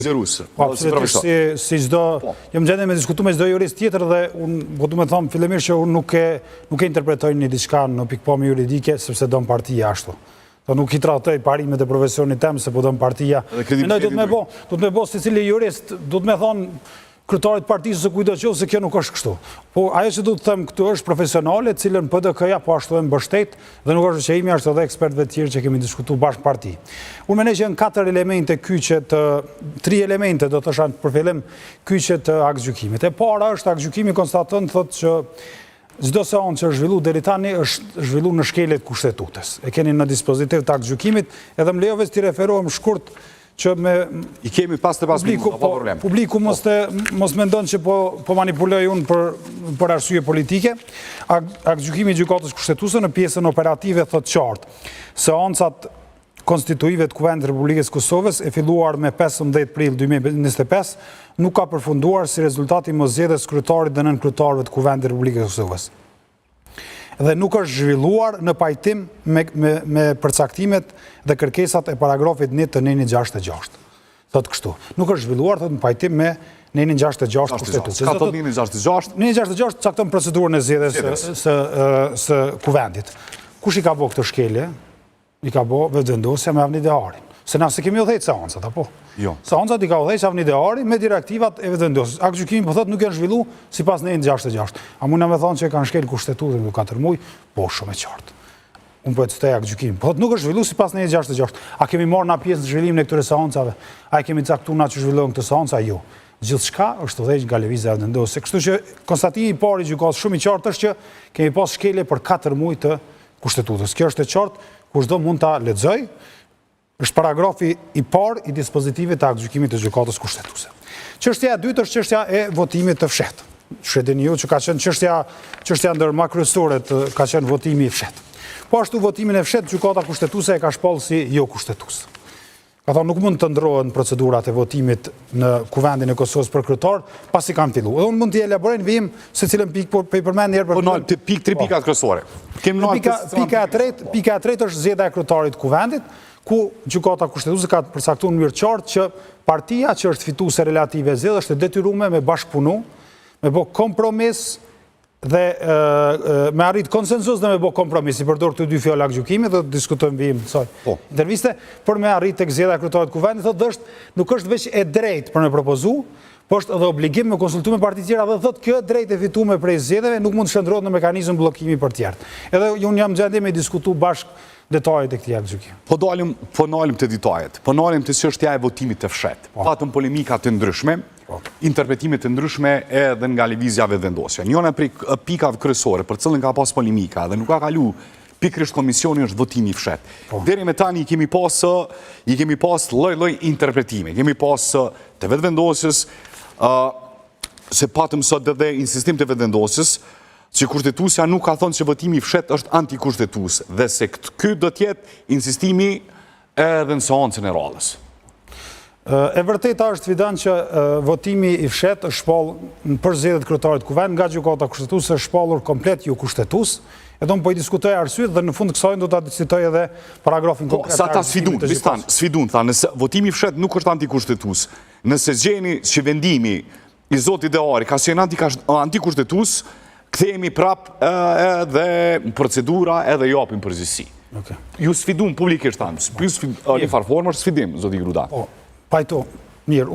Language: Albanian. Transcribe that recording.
Zgjerues. Po, absolutisht, si, si çdo, po. jam gjendje me diskutu me çdo jurist tjetër dhe unë, po du me thonë, fillimisht që unë nuk e, nuk e interpretoj një diçka në pikëpamje juridike, sepse don partia ashtu. Po nuk i tradhtoj parimet e profesionit tem, se po don partia. Mendoj, duhet me bo, duhet me bo secili jurist, duhet me thonë, kryetarit partisë ose kujtdo qoftë se kjo nuk është kështu. Po ajo që du të them këtu është profesionale, cilën PDK-ja po ashtu e mbështet dhe nuk është që imi është edhe ekspertëve të tjerë që kemi diskutu bashkë në parti. Unë mendoj që janë katër elemente kyçe të tri elemente do të thosha për fillim kyçe të aktgjykimit. E para është aktgjykimi konstaton thotë që çdo seancë që është zhvillu deri tani është zhvillu në shkelje të kushtetutës. E keni në dispozitiv të aktgjykimit, edhe më lejo veç t'i referohem shkurt që me I kemi 55 minuta, pa po, problem. Publiku mos të mos mendon që po po manipuloj unë për për arsye politike. Aktgjykimi i Gjykatës Kushtetuese në pjesën operative thotë qartë. Seancat konstituive të Kuvendit të Republikës së Kosovës e filluar me 15 prill 2025 nuk ka përfunduar si rezultat i moszgjedhjes së kryetarit dhe nënkryetarëve të Kuvendit të Republikës së Kosovës. dhe nuk është zhvilluar në pajtim me, me, me përcaktimet dhe kërkesat e paragrafit 1 të nenit 66. Thot kështu. Nuk është zhvilluar, thot në pajtim me nenin 66 Kushtetutës. Çka thot neni 66? Neni 66 cakton procedurën e zgjedhjes së, së, së kuvendit. Kush i ka bo këtë shkelje? I ka bo Vetëvendosja me Avni Deharin. Se na s'e kemi udhëheq seancat, apo? Jo. Seancat i ka udhëheq Avni Dehari me direktivat e Vetëvendosjes. Aktgjykimi po thotë nuk janë zhvillu sipas nenit 66. A mundna me thonë që e kanë shkel kushtetutën këto 4 muaj? Po, shumë e qartë. Unë po e citoj aktgjykimin. Po thotë nuk është zhvillu sipas nenit 66. A kemi marrë na pjesë në zhvillimin e këtyre seancave? A e kemi caktu na që zhvillohen këto seanca? Jo. Gjithçka është udhëheq nga Lëvizja Vetëvendosje. Kështu që konstatimi i parë i gjykatës shumë i qartë është që kemi pas shkelje për 4 muaj të Kushtetutës. Kjo është e qartë, kushdo mund ta lexojë. Është paragrafi i parë i dispozitivit të aktgjykimit të Gjykatës Kushtetuese. Çështja e dytë është çështja e votimit të fshehtë. Që e dini ju që ka qenë çështja çështja ndër më kryesoret ka qenë votimi i fshehtë. Po ashtu votimin e fshehtë Gjykata Kushtetuese e ka shpallë si jo kushtetues. Ka thonë nuk mund të ndrohen procedurat e votimit në Kuvendin e Kosovës për kryetar, pasi kanë fillu. Edhe unë mund t'i elaboroj në vijim secilën pikë, por po i përmend një herë për Po nal te pikë tri po. pikat kryesore. Kemi nal pika pika e tretë, pika e tretë është zgjedhja e kryetarit të Kuvendit, ku Gjykata Kushtetuese ka përcaktuar në mënyrë të qartë që partia që është fituese relative e zgjedhjeve është e detyruar me bashkëpunu, me bë kompromis dhe me arrit konsensus dhe me bo kompromis, i përdor këto dy fjalë aktgjykimi dhe të diskutojmë vijim kësaj po. interviste, për me arrit tek zgjedhja e kryetarit të kuvendit, thotë dhe është, nuk është veç e drejtë për me propozu, po është edhe obligim me konsultu me partitë tjera dhe thotë kjo e drejtë e fitume prej zgjedhjeve nuk mund të shndërrohet në mekanizëm bllokimi për tjerët. Edhe unë jam gjendje me diskutu bashkë detajet e këtij aktgjykimi. Po dalim, po nalim te detajet, po nalim te çështja e votimit të fshehtë. Po. Patëm polemika të ndryshme, Po. interpretime të ndryshme edhe nga Lëvizja Vetëvendosje. Njëna prej pikave kryesore për cilën ka pas polemika dhe nuk ka kalu pikërisht komisioni është votimi i fshehtë. Po. Deri me tani i kemi pas i kemi pas lloj-lloj interpretime. Kemi pas të Vetëvendosjes, ë se patëm sot edhe insistim të Vetëvendosjes, që kushtetuesja nuk ka thonë që votimi i fshehtë është antikushtetues dhe se ky do të jetë insistimi Edhe në seancën e radhës. E vërteta është Fidan që votimi i fshehtë është shpallë për zgjedhjet e kryetarit të kuvendit nga gjykata kushtetuese është shpallur komplet jo kushtetues. Edhe unë po i diskutoj arsyet dhe në fund të kësaj do ta citoj edhe paragrafin po, konkret. Po, sa ta sfidun, bistan, sfidun, tha, nëse votimi i fshehtë nuk është antikushtetues, nëse gjeni që vendimi i zotit Dehari ka qenë antikushtetues, kthehemi prap edhe në procedura edhe japim përgjegjësi. Okay. Ju sfidun publikisht thanë, ju sfidun, një farë formë është sfidim, zoti Gruda. Po, pajto, mirë.